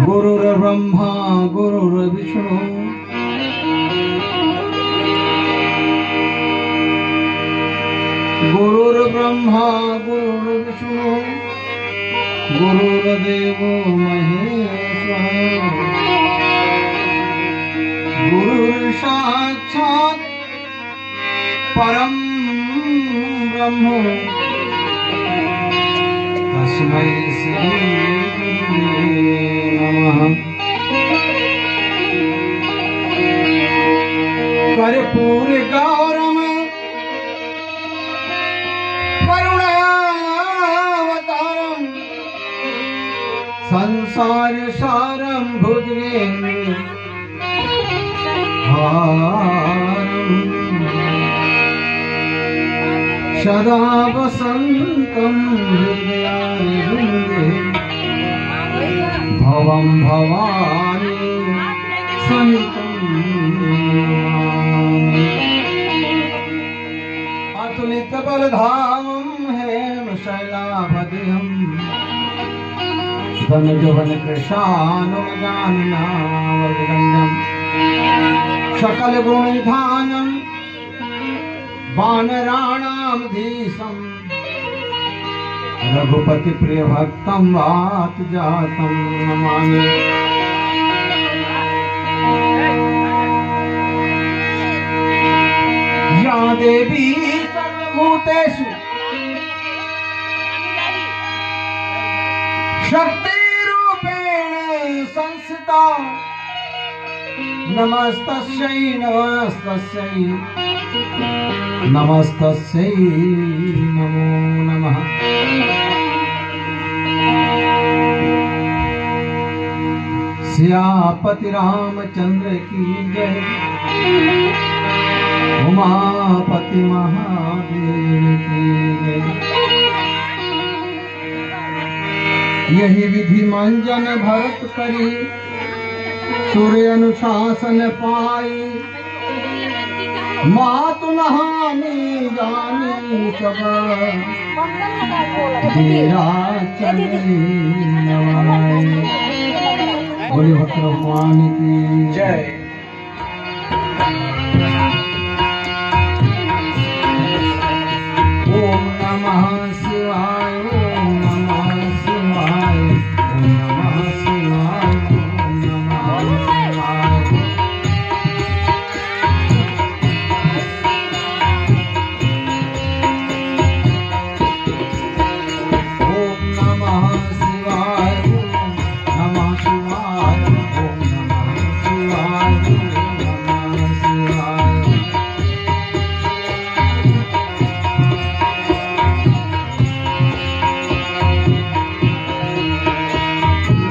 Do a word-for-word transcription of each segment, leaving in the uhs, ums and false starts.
गुरुर्ब्रह्मा गुरुर्विष्णु, गुरुर्ब्रह्मा गुरुर्विष्णु, गुरुर्देवो महेश्वर, गुरुर् साक्षात् परं ब्रह्म, तस्मै श्री गुरुवे नमः। कर्पूर गौरम करुणावतारम, संसार सारम भुजगेंद्र हारम्। सदा वसन्तं हृदयारविन्दे भवं भवानी सहितं नमामि। अतुलित बलधामं हेम शैलाभदेहं दनुजवनकृशानुगजाननामग्रगण्यं सकलगुणनिधानं वानराणामधीशं रघुपतिप्रियभक्तं वातजातं नमामि। या देवी सर्वभूतेषु शक्तिरूपेण संस्थिता। नमस्तस्यै, नमस्तस्यै, नमस्तस्यै नमो नमः। सियापति रामचंद्र की जय, उमापति महादेव की जय। यही विधि मंजन भरत करी, सुर अनुशासन पाई। मातु नहानी जानी सब, दीरा चली नवाई। बोले भक्त भगवान की जय। ओम नमः शिवाय, ओम नमः शिवाय, ओम नमः शिवाय, ओम नमः शिवाय। ओम नमः शिवाय, ओम नमः शिवाय, ओम नमः शिवाय, ओम नमः शिवाय।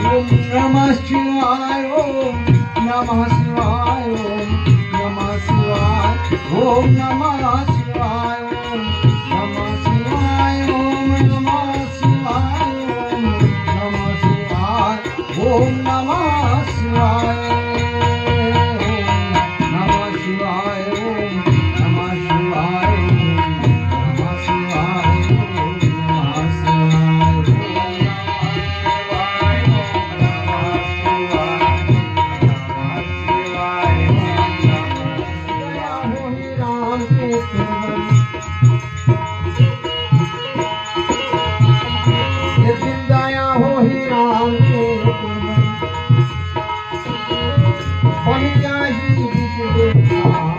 ओम नमः शिवाय, ओम नमः शिवाय, ओम नमः शिवाय, ओम नमः शिवाय, ओम नमः शिवाय, ओम नमः शिवाय, ओम नमः शिवाय, ओम नमः शिवाय, ओम नमः शिवाय, ओम नमः शिवाय, ओम नमः शिवाय, ओम नमः शिवाय, ओम नमः शिवाय, ओम नमः शिवाय, ओम नमः शिवाय, ओम नमः शिवाय। राम के तेवर। ये दिन दया हो ही राम के तेवर। बन जाही बिगड़े काम।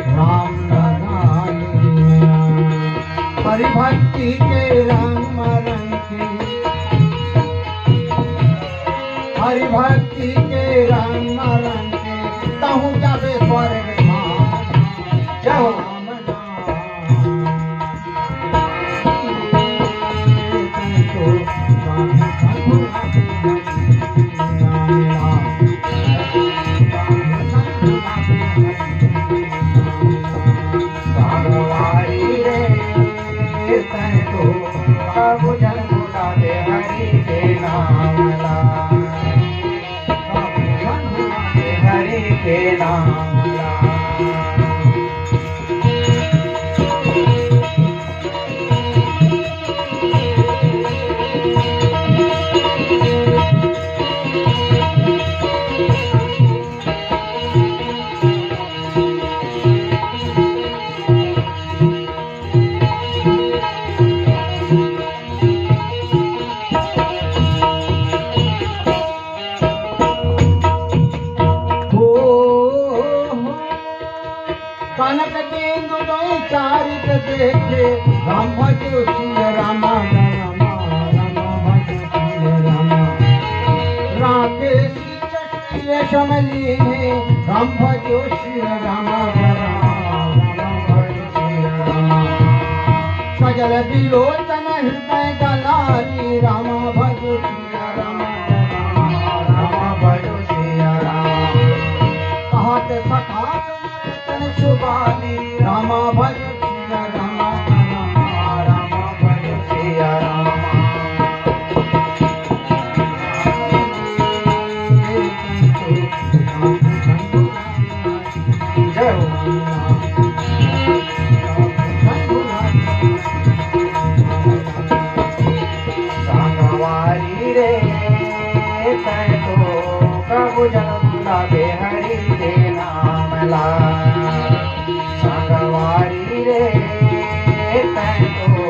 राम लगानी। हरि भक्ति के रंग म रंग के, हरि भक्ति के रंग म रंग के, तहूँ जाबे स्वर्ग धाम। जय हो। हरि के नाम ला। हो, हो। कनक केंदु दोई चारिक देखे, राम भजो सिया राम, राम, राम भजो सिया राम। राकेश चक्र समलीने, राम भजो सिया राम, राम, राम भजो सिया राम। सजल विलोचन हृदय गलानी, राम भजो सिया राम, राम भजो सिया राम। कहत सखा सुन सुबानी, राम भज सिया राम, राम भज सिया राम। जय हो। संगवारी रे, तैं तो कबू जन भुलाबे हरि के नाम ला। संगवारी रे, तैं तो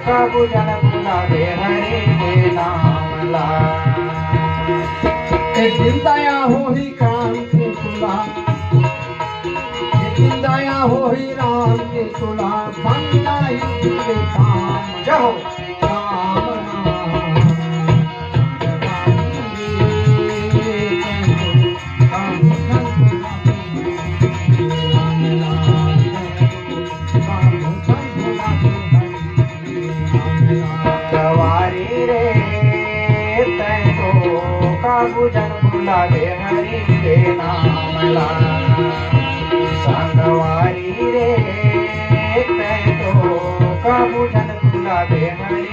कबू जन भुलाबे हरि के नाम ला। एक दिन दया होही काम के तुला, एक दिन दया होही राम के तुला, बन जाही तुझे काम। जय हो। संगवारी रे, तैं तो कबू जन भुलाबे हरि के नाम ला। संगवारी रे, तैं तो कबू जन भुलाबे हरि